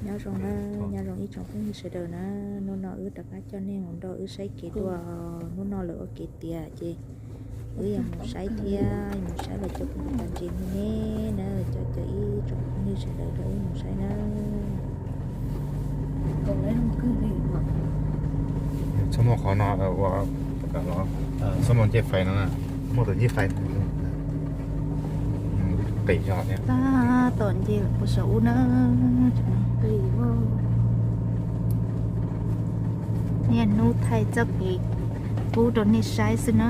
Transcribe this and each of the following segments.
Nyob zoo na, nyob zoo ib tsoom phooj ywg sawv daws na, hnub no wb rov qab coj nej mus nrog wb saib kev dua, hnub no lawv ua kev tiav ces wb yuav mus saib thiab, mus saib los cov phooj ywg tag ntsej muag ne na, coj cov ib tsoom phooj ywg sawv daws rau wb mus saib na. Txhob muaj qhov no ua, txhob muaj ncej fais no, muaj tus ncej fais qis zog thiab. Tab tom nce lawm puag saum ub na. Niaj hnub thaij txoj kev pub rau nej saib xwb na.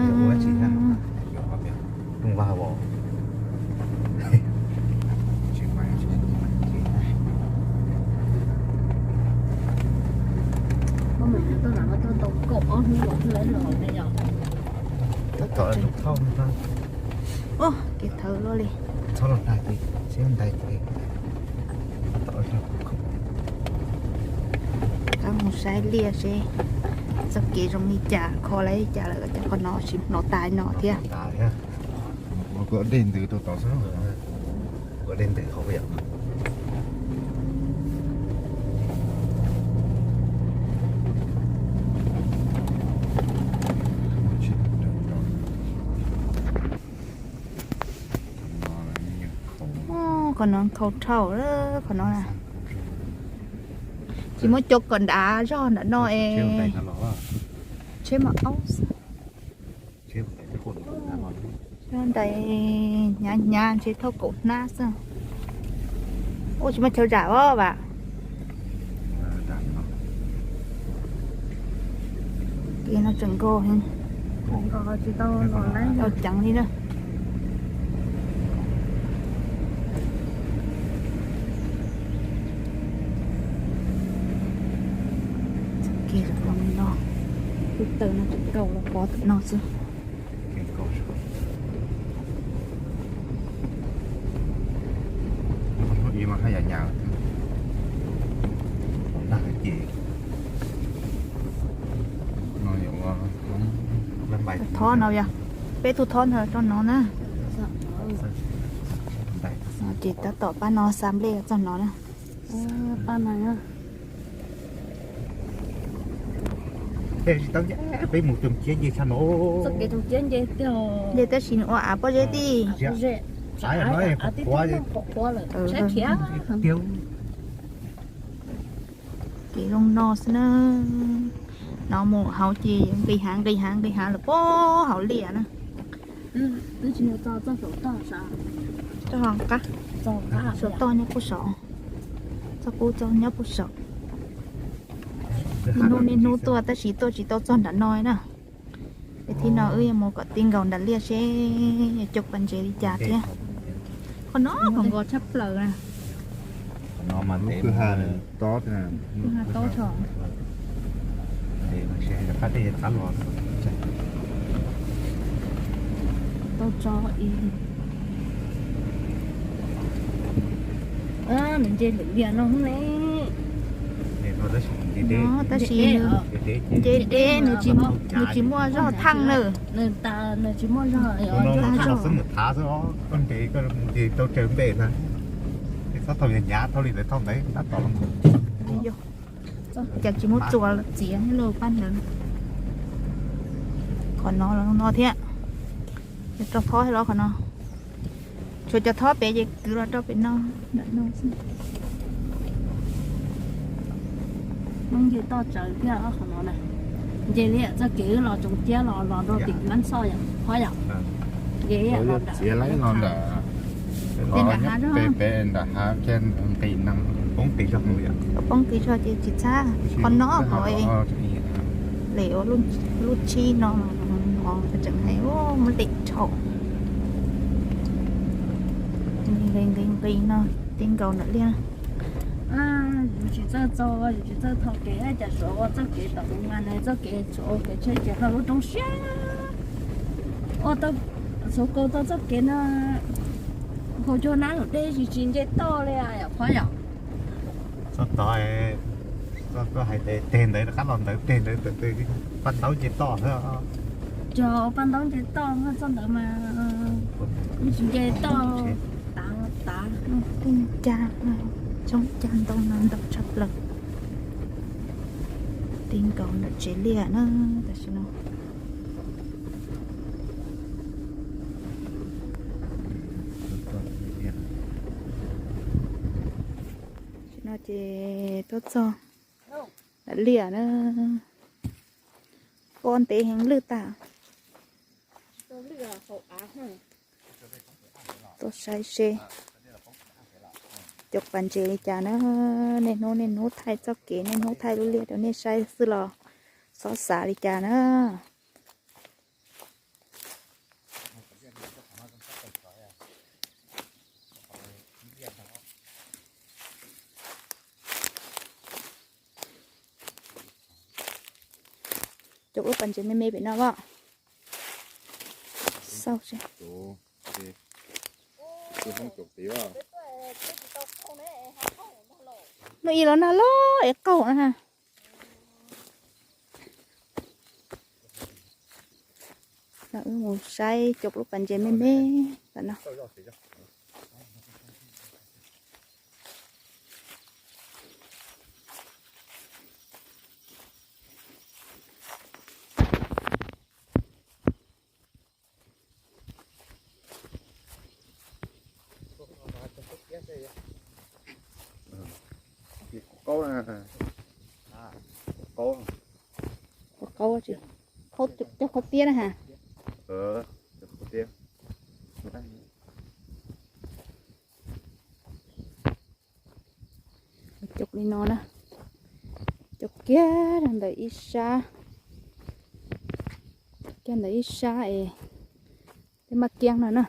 Kev thawv luaj li. Txhob los nag ces, txhob ntais ces. Rov mus saib liaj seb txoj kev zoo li cas, kho li cas lawm, cov qhov no tsis hnov tas no thiab. Dej ntws rau tod xwb. Dej ntws hauv yom. Qhov no nkhaus dhau, qhov no na. Tsis muaj cov kom nrad zog nram no es. Tsheb mam aub xwb. Nrad hnyav hnyav ntshe thauj kaum hnab xwb. Ua tsis muaj chaw zam os vam. Kev no tseem nkaus, tau ceev li na. Kev zoo li no, lub taw no tseem nkaus los pov tom no xwb. Thov no yog peb tug thov ntawd tso no na. Ces tab tom pab no xa nplej txog no na. Peb mus tau nce, peb mus tau nce, nce tshaj no. Nce tab sis nws ua av pob zeb tij. Kev zoo no xwb na. No mus hauv ces nqis hav nqis hav nqis hav lawm puag hauv liaj na. Saum toj nyob puag saum, txoj kub txoj nyob puag saum. Niaj hnub niaj hnub tuaj tab sis tuaj tsis tau txog nram no na. Es thib no wb yuav mus kom ti nkaus nram liaj seb yuav coob pas ntses li cas thiab. Qhov no qhov nkos tshaj plaws na. Lub kwj ha tob, kwj ha tob tshaj. Tau tso ib, nws nce lwm liaj no ne. Tab sis nws nce deb, nws tsis muaj zog thaaj na. Nws tsis muaj zog, koj nce koj tau raws npe na. Txhob thauj hnyav hnyav, thauj li ntawd thauj ntawd tab tom. Cas tsis muab txuas txiav lauj pab ntawd. Qhov no los no thiab. Rau thob los qhov no. Tshuav cov thob pem ces kwv los rau pem no, nram no xwb. Muab nce toj tsawv thiab qhov no na. Nce li txoj kev los tsoov ciab los los rau tim Mab Xoj yom, qhov yom. Nce li los nram, pem nram hav kiag nqis no, poob qis zog ces tsis txhab. Qhov no qhov lem ua lub tshib no, tseem hais muab lem dhau. Nqis nqis no, ti nkaus nram liaj. Yus tsis txawj txog, yus tsis txawj tho kev, cas Suav ua txoj kev tom ub mas nws txoj kev Suav ua kev tsheb ces hla lub roob siab. Ua tau, Suav kaus tau txoj kev no, kaus cuag nab lawm deb tsis tsis nce toj li yom, qhov yom. Txog tod, koj hais tias teg ntawd rov qab los ntawd, teg ntawd paj ntaub nce toj xwb. Cog paj ntaub nce toj txog ntawd mas tsis nce toj, tav tav. Coob cag ntoo no ntau tshaj plaws. Ti nkaus ntawm tsev liaj na, tam sim no. Tam sim no ces tuaj txog ntawm liaj na. Pob ntev heev lwj tag. Tuaj saib seb cov pas ntses li cas na. Niaj hnub niaj hnub thaij txoj kev, niaj hnub thaij lub liaj rau nej saib xwb los txhob xav li cas na. Cov lub pas ntses me me pem no as. Xauj seb. Lub ib los nag loj es qaug na. Wb mus saib cov lub pas ntses me me tam no. Qaub, qaub, cog qhaub tiab na has. Cog li no na, cog kiag ntawm ib sab, kiag ntawm ib sab es tej maj kiab no na,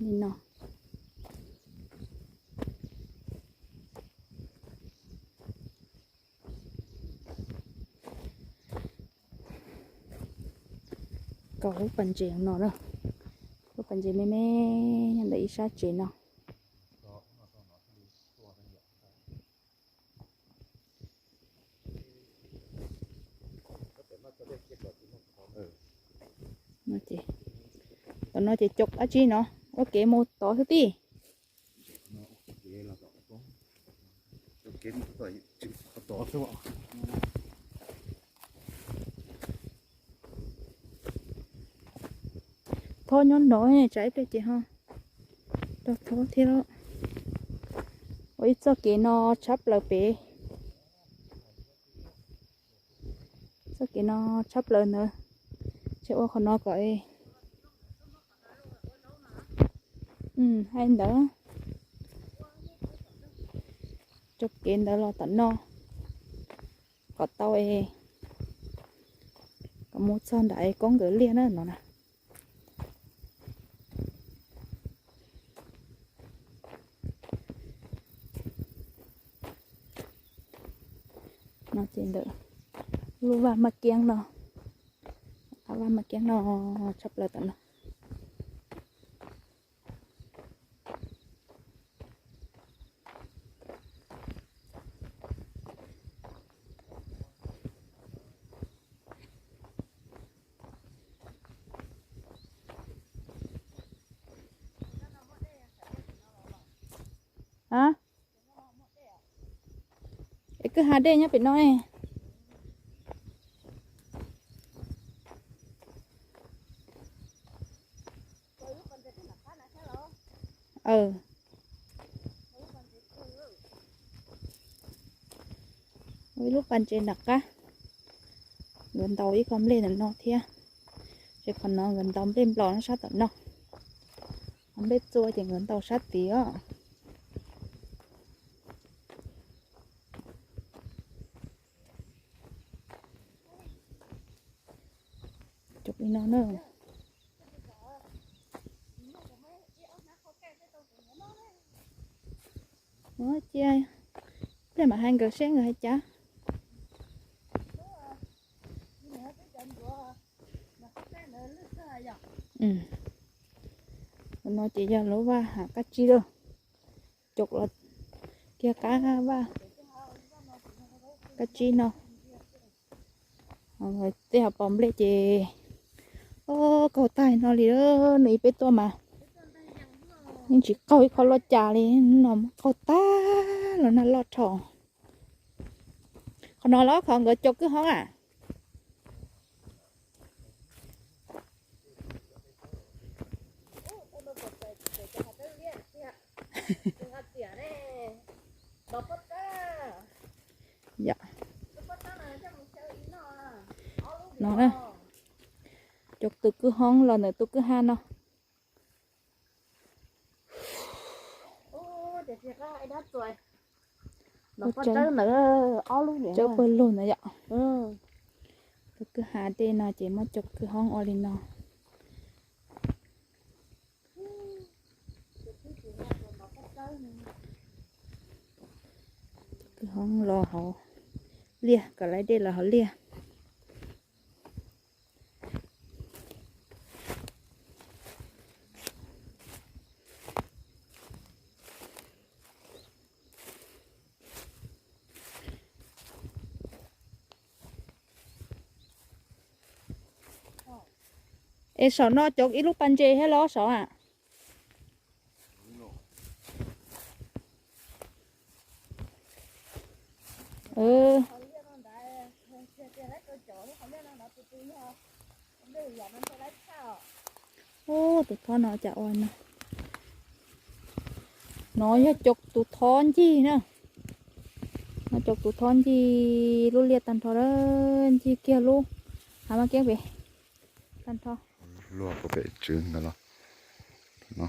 li no. Kaum lub pas ntses no na, lub pas ntses me me nyob ntawm ib sab tsev no. Tam no ces cog dab tsi no, ua kev mus tod xwb tij. Thob nyob no, tsam ib pliag ces ho raug thob thiab. Ua ib txoj kev no tshab plaws pem. Txoj kev no tshab plaws ntawd, ces ua qhov no kom, hais ntawd, cog kev ntawd los tom no kom tau, kom mus txog nram Koob nkawd liaj na no na. No ces ntawm lub vaj maj kiab no, vaj maj kiab no tshab plaws tom no. Es kwj ha dej nyob pem no ne. Ib lub pas ntses nram qab, nkawd ntaus ib qho nplej ntawm no thiab. Ces qhov no nkawd ntaus nplej nplos no sab tom no, qhov nplej txua ces nkawd ntaus sab tid os. Cov li no na. Cia pliag mam hais nkawd seb nkawd hais cas. No ces yog lub vaj ham qab tsib lawm. Cog los kiag qab vaj qab tsib no. Tej hauv paus nplej ces, o, kaug tag no li, nws ib peb tuaj mas Yeej tsis qaug ib qho loj cas li, no muab qaug tag los nag loj dhau. Qhov no los qhov nkawd cov kwj hoob a. Yom. No, cov tus kwj hoob los ntawm tus kwj ha no. Cov pawg lug na yom. Tus kwj ha dej no ces muab cov kwj hoob ua li no. Kwj hoob los hauv liaj, kom lawv dej los hauv liaj. Es saum no cov ib lub pas ntses thiab los saud a. Ub, tus thob no cas ua no. No yog cov tus thob ncig na. No cov tus thob ncig lub liaj tag nrho, ncig kiag lub hav maj kiab pem tag nrho. Luag puag pem tswv ntawd los no.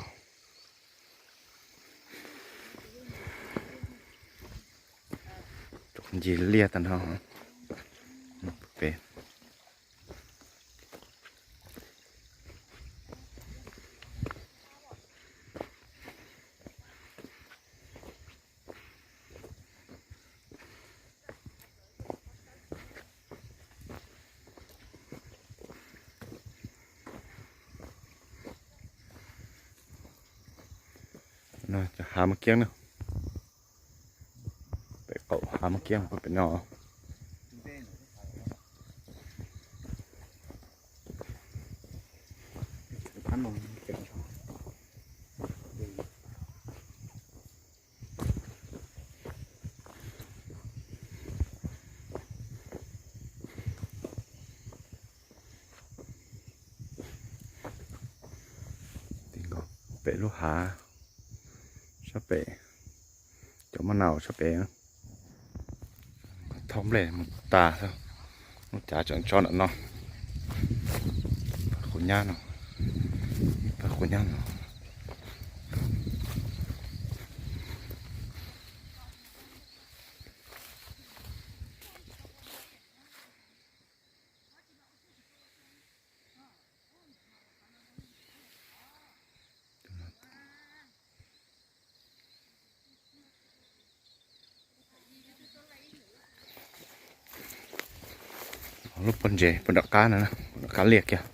Ncig liaj tag nrho pem. Cov hav maj kiab na. Pem qaum hav maj kiab pem no. Pem lub hav sab pem, cov maj nau sab pem. Thauj nplej mus tas xwb, lub cav tseem tso ntawm no. Pawg qus nyab no, pawg qus nyab no. Lub pob ntses puag nram qab no, nram qab liaj kiag.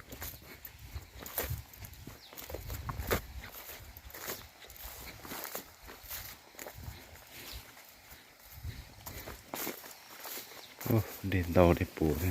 Dej ntau dej puv.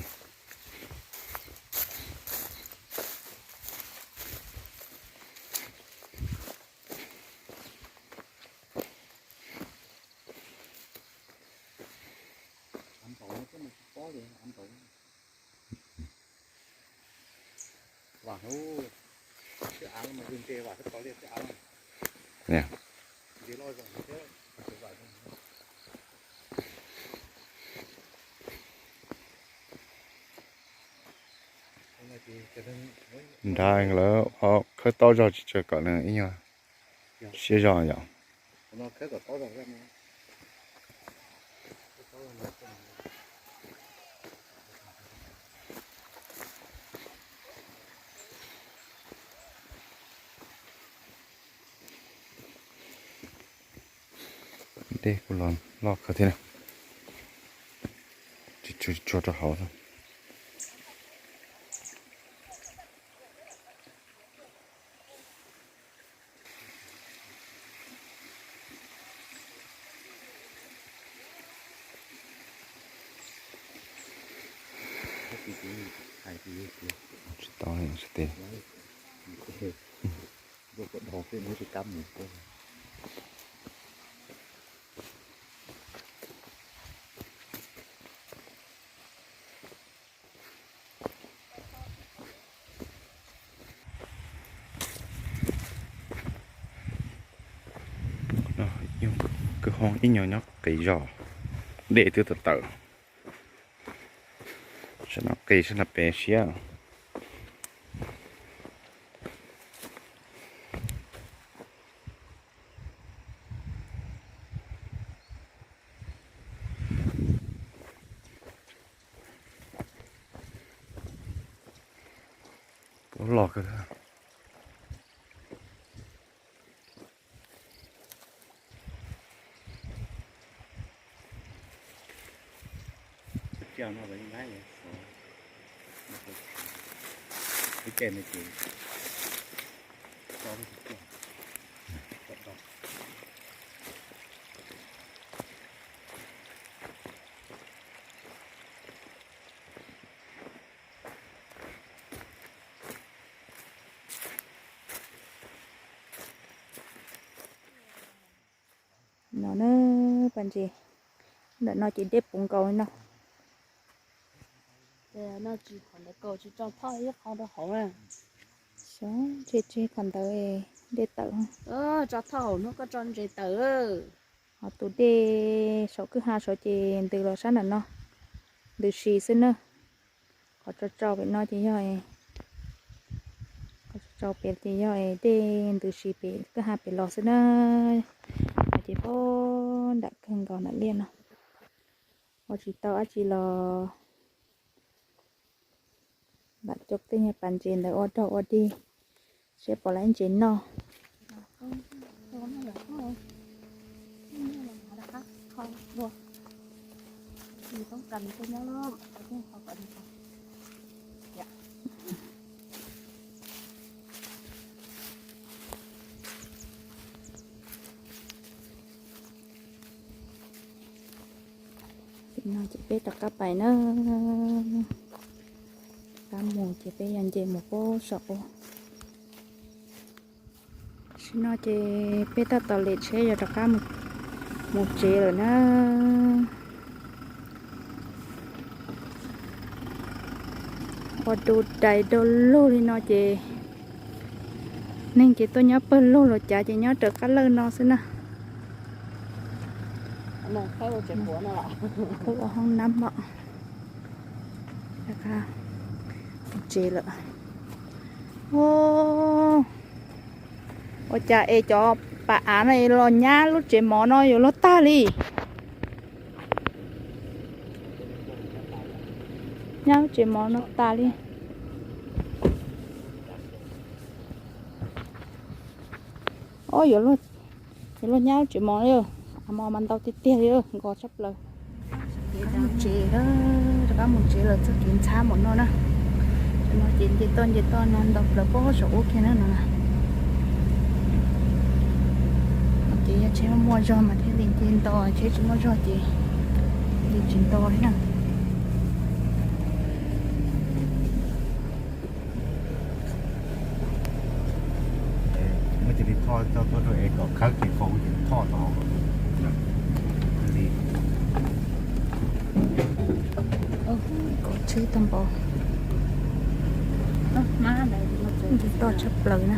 Nrad lawv ho khawb taub zog tsis tsawg kom nws ib nyuag siab zog yom. Dej kuj los loj kawg thiab na. Tsis tsuag tsis tsuag rau hauv xwb. Tsis tau, tsis tau. Ua kom dhau xwb, nws tsis kam mus. Kwj hoob ib nyuag nyob qis zog, dej twb tawm tawm. Sab no qis, sab no pem siab. Puab loj kawg. No na, pas ntses ntawm no ces dej puv nkaus li no. Ntshe tsis qhov ntawd dej tawm. Tso thauj hauv hnub koj tso ntses tawm. Ho tus dej saum kwj ha saud ces ntws los sab nram no, ntws si xwb na. Qhov tso tso pem no ces yog, qhov tso tso pem ces yog dej ntws si pem kwj ha pem los xwb na. No ces puag nram kawg nkaus nram liaj no. Ua tsis tau dab tsi los lam coj tej nyuag pas ntses ntawd ua rog ua dig seb pom lawv ntses noj. Ces no ces peb rov qab pais na, rov qab mus ces peb yog nce mus puag saum ub. Tam sim no ces peb tab tom lem tsheb yuav rov qab mus tsev lawm na. Ua du dais du lug li no ces neeg ces tuaj nyob pawg lug los cas ces nyob raws qab lawj no xwb na. Ua hoob nab mom tsev lawm. Ua cas es cov pas av no los nyab lub tsev mov no yuav luag tag li? Nyab lub tsev mov no tas li. Yuav luag nyab lub tsev mov li, av mov mas ntau tiag tiag li, nkos tshaj plaws. Rov qab mus tsev, rov qab mus tsev lawm, txoj kev ntxhab npaum no na. Tam no ces nce toj nce toj no ntau plaws puag saum ub kiag na no. Ces yog tsheb muaj zog mas thiaj li nce nto, tsheb tsis muaj zog ces nce tsis nto li na. Muab cov li thoj coj tuaj rau es kom khawb ces faus ces thoj tau li. Kom tsheb tau npaum. Nce toj tshaj plaws na.